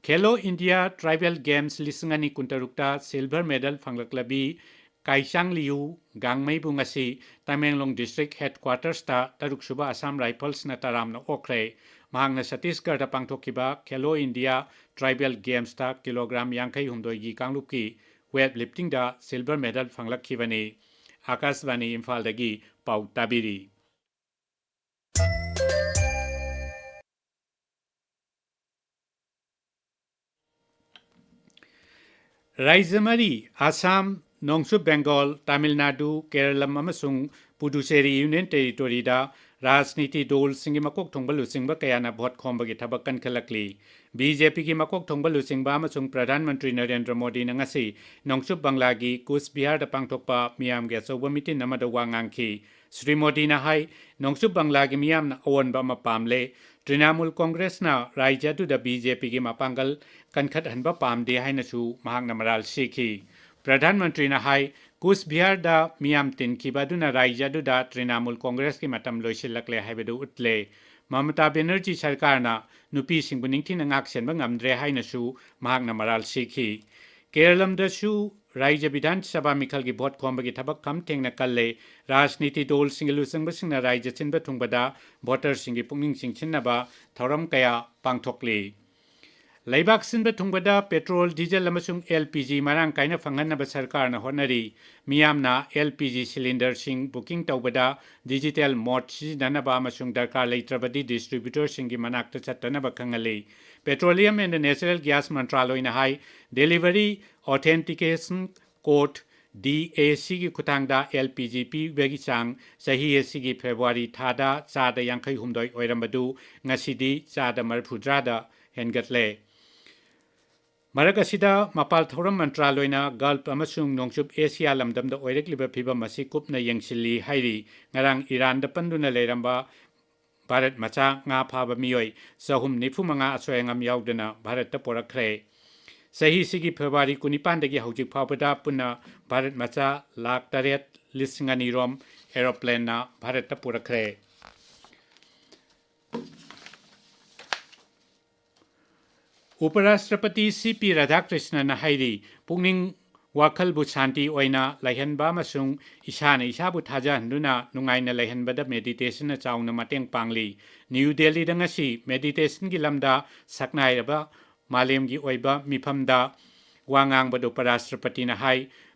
ꯈꯦꯂꯣ ꯏꯟꯗꯤꯌꯥ ꯇ꯭ꯔꯥꯏꯕꯦꯜ ꯒꯦꯝꯁ ꯂꯤꯁꯤꯡ ꯑꯅꯤ ꯀꯨꯟꯇꯔꯨꯛꯇ ꯁꯤꯜꯚꯔ ꯃꯦꯗꯜ ꯐꯪꯂꯛꯂꯕꯤ ꯀꯥꯏꯆꯥꯡꯂꯤꯌꯨ ꯒꯥꯡꯃꯩꯕꯨ ꯉꯁꯤ ꯇꯃꯦꯡꯂꯣꯡ ꯗꯤꯁꯇ꯭ꯔꯤꯛ ꯍꯦꯗꯀ꯭ꯋꯥꯇꯔꯁꯇ ꯇꯔꯨꯛ ꯁꯨꯕ ꯑꯁꯥꯝ ꯔꯥꯏꯐꯜꯁꯅ ꯇꯔꯥꯝꯅ ꯑꯣꯛꯈ꯭ꯔꯦ꯫ ꯃꯍꯥꯛꯅ ꯁꯇꯤꯁꯒꯔꯗ ꯄꯥꯡꯊꯣꯛꯈꯤꯕ ꯈꯦꯂꯣ ꯏꯟꯗꯤꯌꯥ ꯇ꯭ꯔꯥꯏꯕꯦꯜ ꯒꯦꯝꯁꯇ ꯀꯤꯂꯣꯒ꯭ꯔꯥꯝ ꯌꯥꯡꯈꯩ ꯍꯨꯝꯗꯣꯏꯒꯤ ꯀꯥꯡꯂꯨꯞꯀꯤ ꯋꯦꯠ ꯂꯤꯐꯇꯤꯡꯗ ꯁꯤꯜꯚꯔ ꯃꯦꯗꯜ ꯐꯪꯂꯛꯈꯤꯕꯅꯤ꯫ ꯑꯥꯀꯥꯁꯕꯥꯅꯤ ꯏꯝꯐꯥꯜꯗꯒꯤ ꯄꯥꯎ ꯇꯥꯕꯤꯔꯤ꯫ ꯔꯥꯖ꯭ꯌ ꯃꯔꯤ, ꯑꯁꯥꯝ, ꯅꯣꯡꯆꯨꯞ ꯕꯦꯡꯒꯣꯜ, ꯇꯥꯃꯤꯜ ꯅꯥꯗꯨ, ꯀꯦꯔꯂꯝ ꯑꯃꯁꯨꯡ ꯄꯨꯗꯨꯆꯦꯔꯤ ꯌꯨꯅꯤꯌꯟ ꯇꯦꯔꯤꯇꯣꯔꯤꯗ ꯔꯥꯖꯅꯤꯇꯤ ꯗꯣꯜꯁꯤꯡꯒꯤ ꯃꯀꯣꯛ ꯊꯣꯡꯕ ꯂꯨꯆꯤꯡꯕ ꯀꯌꯥꯅ ꯚꯣꯠ ꯈꯣꯝꯕꯒꯤ ꯊꯕꯛ ꯀꯟꯈꯠꯂꯛꯂꯤ꯫ ꯕꯤ ꯖꯦ ꯄꯤꯒꯤ ꯃꯀꯣꯛ ꯊꯣꯡꯕ ꯂꯨꯆꯤꯡꯕ ꯑꯃꯁꯨꯡ ꯄ꯭ꯔꯙꯥꯟ ꯃꯟꯇ꯭ꯔꯤ ꯅꯔꯦꯟꯗ꯭ꯔ ꯃꯣꯗꯤꯅ ꯉꯁꯤ ꯅꯣꯡꯆꯨꯞ ꯕꯪꯂꯥꯒꯤ ꯀꯨꯁ ꯕꯤꯍꯥꯔꯗ ꯄꯥꯡꯊꯣꯛꯄ ꯃꯤꯌꯥꯝꯒꯤ ꯑꯆꯧꯕ ꯃꯤꯇꯤꯟ ꯑꯃꯗ ꯋꯥ ꯉꯥꯡꯈꯤ꯫ ꯁ꯭ꯔꯤ ꯃꯣꯗꯤꯅ ꯍꯥꯏ, ꯅꯣꯡꯆꯨꯞ ꯕꯪꯂꯥꯒꯤ ꯃꯤꯌꯥꯝꯅ ꯑꯑꯣꯟꯕ ꯑꯃ ꯄꯥꯝꯂꯦ꯫ ꯇ꯭ꯔꯤꯅꯥꯃꯨꯜ ꯀꯣꯡꯒ꯭ꯔꯦꯁꯅ ꯔꯥꯖ꯭ꯌ ꯑꯗꯨꯗ ꯕꯤ ꯖꯦ ꯄꯤꯒꯤ ꯃꯄꯥꯡꯒꯜ ꯀꯟꯈꯠꯍꯟꯕ ꯄꯥꯝꯗꯦ ꯍꯥꯏꯅꯁꯨ ꯃꯍꯥꯛꯅ ꯃꯔꯥꯜ ꯁꯤꯈꯤ꯫ ꯄ꯭ꯔꯙꯥꯟ ꯃꯟꯇ꯭ꯔꯤꯅ ꯍꯥꯏ, ꯀꯨꯁ ꯕꯤꯍꯥꯔꯗ ꯃꯤꯌꯥꯝ ꯇꯤꯟꯈꯤꯕ ꯑꯗꯨꯅ ꯔꯥꯖ꯭ꯌ ꯑꯗꯨꯗ ꯇ꯭ꯔꯤꯅꯥꯃꯨꯜ ꯀꯣꯡꯒ꯭ꯔꯦꯁꯀꯤ ꯃꯇꯝ ꯂꯣꯏꯁꯤꯜꯂꯛꯂꯦ ꯍꯥꯏꯕꯗꯨ ꯎꯠꯂꯦ꯫ ꯃꯃꯇꯥ ꯕꯦꯅꯔꯖꯤ ꯁꯔꯀꯥꯔꯅ ꯅꯨꯄꯤꯁꯤꯡꯕꯨ ꯅꯤꯡꯊꯤꯅ ꯉꯥꯛꯁꯦꯟꯕ ꯉꯝꯗ꯭ꯔꯦ ꯍꯥꯏꯅꯁꯨ ꯃꯍꯥꯛꯅ ꯃꯔꯥꯜ ꯁꯤꯈꯤ꯫ ꯀꯦꯔꯂꯝꯗꯁꯨ ꯔꯥꯖ꯭ꯌ ꯕꯤꯙꯥꯟ ꯁꯚꯥ ꯃꯤꯈꯜꯒꯤ ꯚꯣꯠ ꯈꯣꯝꯕꯒꯤ ꯊꯕꯛ ꯈꯝ ꯊꯦꯡꯅ ꯀꯜꯂꯦ꯫ ꯔꯥꯖꯅꯤꯇꯤ ꯗꯣꯜꯁꯤꯡꯒꯤ ꯂꯨꯆꯤꯡꯕꯁꯤꯡꯅ ꯔꯥꯖ꯭ꯌ ꯁꯤꯟꯕ ꯊꯨꯡꯕꯗ ꯚꯣꯇꯔꯁꯤꯡꯒꯤ ꯄꯨꯛꯅꯤꯡ ꯆꯤꯡꯁꯤꯟꯅꯕ ꯊꯧꯔꯝ ꯀꯌꯥ ꯄꯥꯡꯊꯣꯛꯂꯤ꯫ ꯂꯩꯕꯥꯛ ꯁꯤꯟꯕ ꯊꯨꯡꯕꯗ ꯄꯦꯇ꯭ꯔꯣꯜ, ꯗꯤꯖꯜ ꯑꯃꯁꯨꯡ ꯑꯦꯜ ꯄꯤ ꯖꯤ ꯃꯔꯥꯡ ꯀꯥꯏꯅ ꯐꯪꯍꯟꯅꯕ ꯁꯔꯀꯥꯔꯅ ꯍꯣꯠꯅꯔꯤ꯫ ꯃꯤꯌꯥꯝꯅ ꯑꯦꯜ ꯄꯤ ꯖꯤ ꯁꯤꯂꯤꯟꯗꯔꯁꯤꯡ ꯕꯨꯀꯤꯡ ꯇꯧꯕꯗ ꯗꯤꯖꯤꯇꯦꯜ ꯃꯣꯗ ꯁꯤꯖꯤꯟꯅꯅꯕ ꯑꯃꯁꯨꯡ ꯗꯔꯀꯥꯔ ꯂꯩꯇ꯭ꯔꯕꯗꯤ ꯗꯤꯁꯇ꯭ꯔꯤꯕ꯭ꯌꯨꯇꯔꯁꯤꯡꯒꯤ ꯃꯅꯥꯛꯇ ꯆꯠꯇꯅꯕ ꯈꯪꯍꯜꯂꯤ꯫ Petroleum and Natural Gas ꯃꯟꯇ꯭ꯔꯥꯂꯣꯏꯅ ꯍꯥꯏ, delivery authentication code, D A ꯁꯤꯒꯤ ꯈꯨꯠꯊꯥꯡꯗ ꯑꯦꯜ ꯄꯤ ꯖꯤ ꯄꯤꯕꯒꯤ ꯆꯥꯡ ꯆꯍꯤ ꯑꯁꯤꯒꯤ ꯐꯦꯕ꯭ꯔꯨꯋꯥꯔꯤ ꯊꯥꯗ ꯆꯥꯗ ꯌꯥꯡꯈꯩ ꯍꯨꯝꯗꯣꯏ ꯑꯣꯏꯔꯝꯕꯗꯨ ꯉꯁꯤꯗꯤ ꯆꯥꯗ ꯃꯔꯤꯐꯨꯇꯔꯥꯗ ꯍꯦꯟꯒꯠꯂꯦ꯫ ꯃꯔꯛ ꯑꯁꯤꯗ, ꯃꯄꯥꯜ ꯊꯧꯔꯝ ꯃꯟꯇ꯭ꯔꯥꯂꯣꯏꯅ ꯒꯜꯐ ꯑꯃꯁꯨꯡ ꯅꯣꯡꯆꯨꯞ ꯑꯦꯁꯤꯌꯥ ꯂꯝꯗꯝꯗ ꯑꯣꯏꯔꯛꯂꯤꯕ ꯐꯤꯚꯝ ꯑꯁꯤ ꯀꯨꯞꯅ ꯌꯦꯡꯁꯤꯜꯂꯤ ꯍꯥꯏꯔꯤ꯫ ꯉꯔꯥꯡ ꯏꯔꯥꯟꯗ ꯄꯟꯗꯨꯅ ꯂꯩꯔꯝꯕ ꯚꯥꯔꯠ ꯃꯆꯥ ꯉꯥ ꯐꯥꯕ ꯃꯤꯑꯣꯏ ꯆꯍꯨꯝ ꯅꯤꯐꯨ ꯃꯉꯥ ꯑꯁꯣꯏ ꯑꯉꯥꯝ ꯌꯥꯎꯗꯅ ꯚꯥꯔꯠꯇ ꯄꯣꯔꯛꯈ꯭ꯔꯦ꯫ ꯆꯍꯤꯁꯤꯒꯤ ꯐꯦꯕ꯭ꯔꯨꯋꯥꯔꯤ ꯀꯨꯟꯅꯤꯄꯥꯟꯗꯒꯤ ꯍꯧꯖꯤꯛ ꯐꯥꯎꯕꯗ ꯄꯨꯟꯅ ꯚꯥꯔꯠ ꯃꯆꯥ ꯂꯥꯈ ꯇꯔꯦꯠ ꯂꯤꯁꯤꯡ ꯑꯅꯤ ꯔꯣꯝ ꯑꯦꯔꯣꯄ꯭ꯂꯦꯟꯅ ꯚꯥꯔꯠꯇ ꯄꯨꯔꯛꯈ꯭ꯔꯦ꯫ ꯎꯄꯔꯥꯁꯇ꯭ꯔꯄꯇꯤ ꯁꯤ ꯄꯤ ꯔꯥꯙꯥꯀ꯭ꯔꯤꯁꯅꯅ ꯍꯥꯏꯔꯤ, ꯄꯨꯛꯅꯤꯡ ꯋꯥꯈꯜꯕꯨ ꯁꯥꯟꯇꯤ ꯑꯣꯏꯅ ꯂꯩꯍꯟꯕ ꯑꯃꯁꯨꯡ ꯏꯁꯥꯅ ꯏꯁꯥꯕꯨ ꯊꯥꯖꯍꯟꯗꯨꯅ ꯅꯨꯡꯉꯥꯏꯅ ꯂꯩꯍꯟꯕꯗ ꯃꯦꯗꯤꯇꯦꯁꯟꯅ ꯆꯥꯎꯅ ꯃꯇꯦꯡ ꯄꯥꯡꯂꯤ꯫ ꯅ꯭ꯌꯨ ꯗꯦꯜꯂꯤꯗ ꯉꯁꯤ ꯃꯦꯗꯤꯇꯦꯁꯟꯒꯤ ꯂꯝꯗ ꯁꯛꯅꯥꯏꯔꯕ ꯃꯥꯂꯦꯝꯒꯤ ꯑꯣꯏꯕ ꯃꯤꯐꯝꯗ ꯋꯥ ꯉꯥꯡꯕꯗ ꯎꯄꯔꯥꯁꯇ꯭ꯔꯄꯇꯤꯅ ꯍꯥꯏ,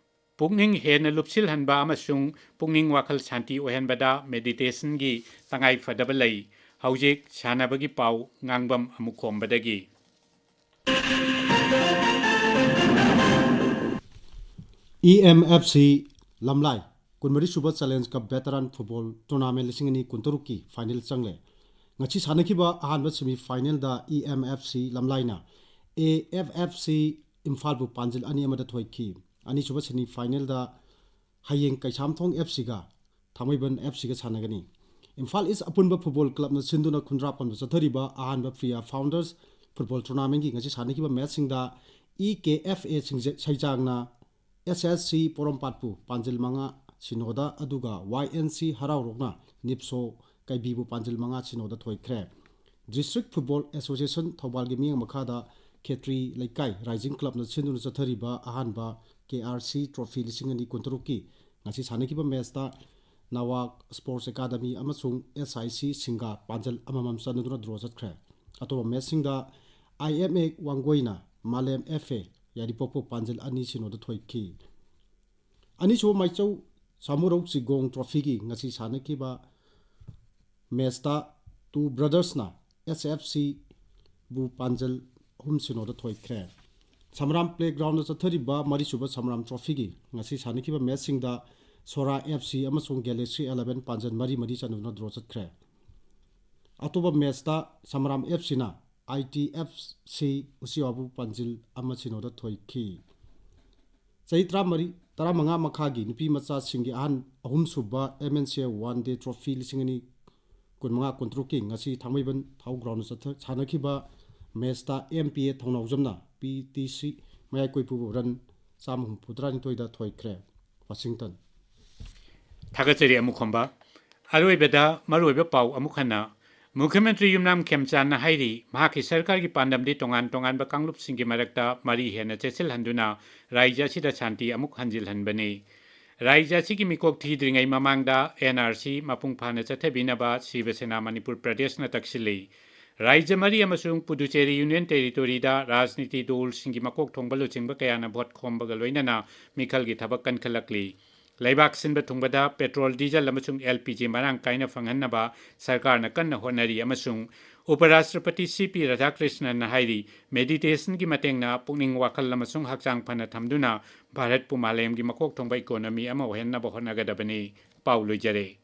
ꯄꯨꯛꯅꯤꯡ ꯍꯦꯟꯅ ꯂꯨꯞꯁꯤꯜꯍꯟꯕ ꯑꯃꯁꯨꯡ ꯄꯨꯛꯅꯤꯡ ꯋꯥꯈꯜ ꯁꯥꯟꯇꯤ ꯑꯣꯏꯍꯟꯕꯗ meditationꯒꯤ ꯇꯉꯥꯏ ꯐꯗꯕ ꯂꯩ꯫ ꯍꯧꯖꯤꯛ ꯁꯥꯟꯅꯕꯒꯤ ꯄꯥꯎ ꯉꯥꯡꯕꯝ ꯑꯃꯨꯛ ꯈꯣꯝꯕꯗꯒꯤ꯫ E M F C ꯂꯝꯂꯥꯏ ꯀꯨꯟꯃꯔꯤ ꯁꯨꯕ Challenge Cup Veteran Football Tournament ꯂꯤꯁꯤꯡ ꯑꯅꯤ ꯀꯨꯟꯇꯔꯨꯛꯀꯤ final ꯆꯪꯂꯦ꯫ ꯉꯁꯤ ꯁꯥꯟꯅꯈꯤꯕ ꯑꯍꯥꯟꯕ semi finalꯗ E M F C ꯂꯝꯂꯥꯏꯅ A F F C ꯏꯝꯐꯥꯜꯕꯨ ꯄꯥꯟꯖꯤꯜ ꯑꯅꯤ ꯑꯃꯗ ꯊꯣꯏꯈꯤ꯫ ꯑꯅꯤꯁꯨꯕ semi finalꯗ ꯍꯌꯦꯡ ꯀꯩꯁꯥꯝꯊꯣꯡ F Cꯒ ꯊꯥꯡꯃꯩꯕꯟ F Cꯒ ꯁꯥꯟꯅꯒꯅꯤ꯫ ꯏꯝꯐꯥꯜ ꯏꯁ ꯑꯄꯨꯟꯕ ꯐꯨꯠꯕꯣꯜ ꯀ꯭ꯂꯕꯅ ꯁꯤꯟꯗꯨꯅ ꯈꯨꯟꯗ꯭ꯔꯥꯛꯄꯝꯗ ꯆꯠꯊꯔꯤꯕ ꯑꯍꯥꯟꯕ ꯐ꯭ꯔꯤꯌꯥ ꯐꯥꯎꯟꯗꯔꯁ ꯐꯨꯠꯕꯣꯜ ꯇꯣꯔꯅꯥꯃꯦꯟꯒꯤ ꯉꯁꯤ ꯁꯥꯟꯅꯈꯤꯕ ꯃꯦꯠꯁꯁꯤꯡꯗ E K F A ꯁꯤꯡꯖ-, ꯁꯩꯖꯥꯡꯅ S S C ꯄꯣꯔꯣꯝꯄꯥꯠꯄꯨ ꯄꯥꯟꯖꯤꯜ ꯃꯉꯥ ꯁꯤꯅꯣꯗ, ꯑꯗꯨꯒ Y N C ꯍꯔꯥꯎꯔꯣꯛꯅ ꯅꯤꯞꯁꯣ ꯀꯩꯕꯤꯕꯨ ꯄꯥꯟꯖꯤꯜ ꯃꯉꯥ ꯁꯤꯅꯣꯗ ꯊꯣꯏꯈ꯭ꯔꯦ꯫ District Football Association ꯊꯧꯕꯥꯜꯒꯤ ꯃꯤꯠꯌꯦꯡ ꯃꯈꯥꯗ ꯈꯦꯇ꯭ꯔꯤ ꯂꯩꯀꯥꯏ ꯔꯥꯏꯖꯤꯡ ꯀ꯭ꯂꯕꯅ ꯁꯤꯟꯗꯨꯅ ꯆꯠꯊꯔꯤꯕ ꯑꯍꯥꯟꯕ K R C Trophy ꯂꯤꯁꯤꯡ ꯑꯅꯤ ꯀꯨꯟꯇꯔꯨꯛꯀꯤ ꯉꯁꯤ ꯁꯥꯟꯅꯈꯤꯕ ꯃꯦꯠꯁꯇ ꯅꯋꯥꯛ Sports Academy ꯑꯃꯁꯨꯡ S I C ꯁꯤꯡꯒꯥ ꯄꯥꯟꯖꯜ ꯑꯃꯃꯝ ꯆꯟꯅꯗꯨꯅ ꯗ꯭ꯔꯣ ꯆꯠꯈ꯭ꯔꯦ꯫ ꯑꯇꯣꯞꯄ ꯃꯦꯠꯁꯁꯤꯡꯗ I M A ꯋꯥꯡꯒꯣꯏꯅ ꯃꯥꯂꯦꯝ F A ꯌꯥꯏꯔꯤꯄꯣꯛꯄꯨ ꯄꯥꯟꯖꯜ ꯑꯅꯤ ꯁꯤꯅꯣꯗ ꯊꯣꯏꯈꯤ꯫ ꯑꯅꯤꯁꯨꯕ ꯃꯥꯏꯆꯧ ꯁꯥꯃꯨꯔꯧ ꯆꯤꯒꯣꯡ ꯇ꯭ꯔꯣꯐꯤꯒꯤ ꯉꯁꯤ ꯁꯥꯟꯅꯈꯤꯕ ꯃꯦꯠꯁꯇ Two Brothersꯅ S F Cꯕꯨ ꯄꯥꯟꯖꯜ ꯑꯍꯨꯝ ꯁꯤꯅꯣꯗ ꯊꯣꯏꯈ꯭ꯔꯦ꯫ ꯁꯃꯔꯥꯝ Playgroundꯗ ꯆꯠꯊꯔꯤꯕ ꯃꯔꯤꯁꯨꯕ ꯁꯃꯔꯥꯝ ꯇ꯭ꯔꯣꯐꯤꯒꯤ ꯉꯁꯤ ꯁꯥꯟꯅꯈꯤꯕ ꯃꯦꯠꯁꯁꯤꯡꯗ ꯁꯣꯔꯥ F C ꯑꯃꯁꯨꯡ Galaxy Eleven ꯄꯥꯟꯖꯜ ꯃꯔꯤ ꯃꯔꯤ ꯆꯟꯅꯗꯨꯅ ꯗ꯭ꯔꯣ ꯆꯠꯈ꯭ꯔꯦ꯫ ꯑꯇꯣꯞꯄ ꯃꯦꯠꯁꯇ ꯁꯃꯔꯥꯝ F Cꯅ I T F C ꯎꯆꯤꯋꯥꯕꯨ ꯄꯥꯟꯖꯤꯜ ꯑꯃ ꯁꯤꯅꯣꯗ ꯊꯣꯏꯈꯤ꯫ ꯆꯍꯤ ꯇꯔꯥꯃꯔꯤ, ꯇꯔꯥꯃꯉꯥ ꯃꯈꯥꯒꯤ ꯅꯨꯄꯤ ꯃꯆꯥꯁꯤꯡꯒꯤ ꯑꯍꯟ ꯑꯍꯨꯝꯁꯨꯕ M N C One Day Trophy ꯂꯤꯁꯤꯡ ꯑꯅꯤ ꯀꯨꯟꯃꯉꯥ ꯀꯨꯟꯇꯔꯨꯛꯀꯤ ꯉꯁꯤ ꯊꯥꯡꯃꯩꯕꯟ ꯊꯥꯎ groundꯗ ꯆꯠꯊ-, ꯁꯥꯟꯅꯈꯤꯕ ꯃꯦꯠꯁꯇ M P A ꯊꯧꯅꯥꯎꯖꯝꯅ P T C ꯃꯌꯥꯏ ꯀꯣꯏꯄꯨꯕꯨ run ꯆꯥꯝꯃ ꯍꯨꯝꯐꯨꯇꯔꯥ ꯅꯤꯊꯣꯏꯗ ꯊꯣꯏꯈ꯭ꯔꯦ꯫ ꯋꯥꯁꯤꯡꯇꯟ꯫ ꯊꯥꯒꯠꯆꯔꯤ ꯑꯃꯨꯛ ꯈꯣꯝꯕ꯫ ꯑꯔꯣꯏꯕꯗ ꯃꯔꯨꯑꯣꯏꯕ ꯄꯥꯎ ꯑꯃꯨꯛ ꯍꯟꯅ꯫ ꯃꯨꯈ꯭ꯌ ꯃꯟꯇ꯭ꯔꯤ ꯌꯨꯝꯅꯥꯝ ꯈꯦꯝꯆꯥꯟꯅ ꯍꯥꯏꯔꯤ, ꯃꯍꯥꯛꯀꯤ ꯁꯔꯀꯥꯔꯒꯤ ꯄꯥꯟꯗꯝꯗꯤ ꯇꯣꯉꯥꯟ ꯇꯣꯉꯥꯟꯕ ꯀꯥꯡꯂꯨꯞꯁꯤꯡꯒꯤ ꯃꯔꯛꯇ ꯃꯔꯤ ꯍꯦꯟꯅ ꯆꯦꯠꯁꯤꯜꯍꯟꯗꯨꯅ ꯔꯥꯖ꯭ꯌ ꯑꯁꯤꯗ ꯁꯥꯟꯇꯤ ꯑꯃꯨꯛ ꯍꯟꯖꯤꯜꯍꯟꯕꯅꯤ꯫ ꯔꯥꯖ꯭ꯌ ꯑꯁꯤꯒꯤ ꯃꯤꯀꯣꯛ ꯊꯤꯗ꯭ꯔꯤꯉꯩ ꯃꯃꯥꯡꯗ N R C ꯃꯄꯨꯡ ꯐꯥꯅ ꯆꯠꯊꯕꯤꯅꯕ ꯁꯤꯕ ꯁꯦꯅꯥ ꯃꯅꯤꯄꯨꯔ ꯄ꯭ꯔꯗꯦꯁꯅ ꯇꯛꯁꯤꯜꯂꯤ꯫ ꯔꯥꯏꯖ꯭ꯌ ꯃꯔꯤ ꯑꯃꯁꯨꯡ ꯄꯨꯗꯨꯆꯦꯔꯤ ꯌꯨꯅꯤꯌꯟ ꯇꯦꯔꯤꯇꯣꯔꯤꯗ ꯔꯥꯖꯅꯤꯇꯤ ꯗꯣꯜꯁꯤꯡꯒꯤ ꯃꯀꯣꯛ ꯊꯣꯡꯕ ꯂꯨꯆꯤꯡꯕ ꯀꯌꯥꯅ ꯚꯣꯠ ꯈꯣꯝꯕꯒ ꯂꯣꯏꯅꯅ ꯃꯤꯈꯜꯒꯤ ꯊꯕꯛ ꯀꯟꯈꯠꯂꯛꯂꯤ꯫ ꯂꯩꯕꯥꯛ ꯁꯤꯟꯕ ꯊꯨꯡꯕꯗ ꯄꯦꯇ꯭ꯔꯣꯜ, ꯗꯤꯖꯜ ꯑꯃꯁꯨꯡ ꯑꯦꯜ ꯄꯤ ꯖꯤ ꯃꯔꯥꯡ ꯀꯥꯏꯅ ꯐꯪꯍꯟꯅꯕ ꯁꯔꯀꯥꯔꯅ ꯀꯟꯅ ꯍꯣꯠꯅꯔꯤ ꯑꯃꯁꯨꯡ ꯎꯄꯔꯥꯁꯇ꯭ꯔꯄꯇꯤ ꯁꯤ ꯄꯤ ꯔꯥꯙꯥꯀ꯭ꯔꯤꯁꯅꯟꯅ ꯍꯥꯏꯔꯤ, ꯃꯦꯗꯤꯇꯦꯁꯟꯒꯤ ꯃꯇꯦꯡꯅ ꯄꯨꯛꯅꯤꯡ ꯋꯥꯈꯜ ꯑꯃꯁꯨꯡ ꯍꯛꯆꯥꯡ ꯐꯅ ꯊꯝꯗꯨꯅ ꯚꯥꯔꯠꯄꯨ ꯃꯥꯂꯦꯝꯒꯤ ꯃꯀꯣꯛ ꯊꯣꯡꯕ ꯏꯀꯣꯅꯣꯃꯤ ꯑꯃ ꯑꯣꯏꯍꯟꯅꯕ ꯍꯣꯠꯅꯒꯗꯕꯅꯤ꯫ ꯄꯥꯎ ꯂꯣꯏꯖꯔꯦ꯫